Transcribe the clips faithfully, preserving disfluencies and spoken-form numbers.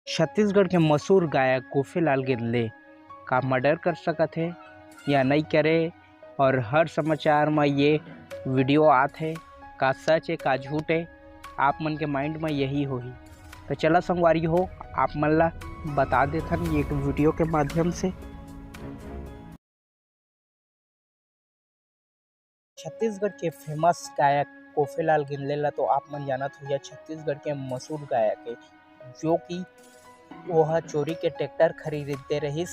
छत्तीसगढ़ के मशहूर गायक गोफेलाल गेंदले का मर्डर कर सकत हे या नई करे, और हर समाचार म ये वीडियो आत हे, का सच हे का झूठ हे, आप मन के माइंड म यही होही। तो चला संगवारी हो, आप मन ला बता देथन ये वीडियो के माध्यम से। छत्तीसगढ़ के फेमस गायक गोफेलाल गेंदले ला तो आप मन जानत हो, या छत्तीसगढ़ के मशहूर गायक हे, जो कि वो ह चोरी के ट्रैक्टर खरीदे रहिस।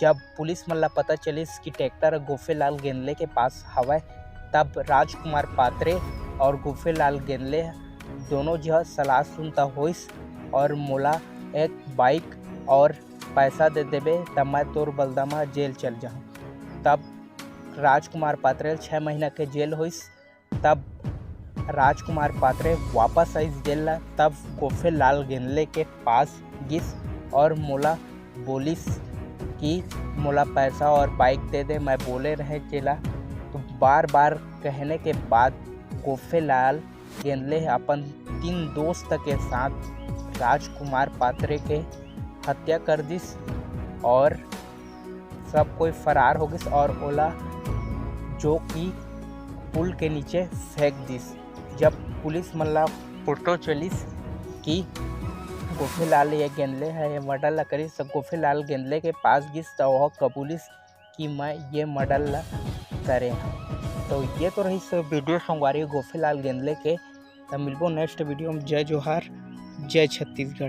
जब पुलिस मन ला पता चलिस कि ट्रैक्टर गोफेलाल गेंदले के पास हवय, तब राजकुमार पात्रे और गोफेलाल गेंदले दोनों झ सलाह सुनता होइस और मोला एक बाइक और पैसा दे देबे, त मैं तोर बलदा म जेल चल जाहूँ। तब राजकुमार पात्रे ल छः महीना के जेल होइस। तब राजकुमार पात्रे वापस आइस जेल ला। तब गोफेलाल गेंदले के पास गिस और मोला बोलिस कि मोला पैसा और बाइक दे दे, मैं बोले रहे जेला। तो बार बार कहने के बाद गोफेलाल गेंदले ह अपन तीन दोस्त के साथ राजकुमार पात्रे के हत्या कर दिस और सब कोई फरार हो गिस और ओला जो कि पुल के नीचे फेंक दिस। जब पुलिस मन ला पतो चलिस कि गोफेलाल ये गेंदले ह ये मर्डर ला करिस, त गोफेलाल गेंदले के पास गिस त ओह कबूलिस कि मैं ये मर्डर ला करे हँव। तो ये तो रहिस वीडियो संगवारी गोफेलाल गेंदले के। त मिलबो नेक्स्ट वीडियो में। जय जोहार, जय छत्तीसगढ़।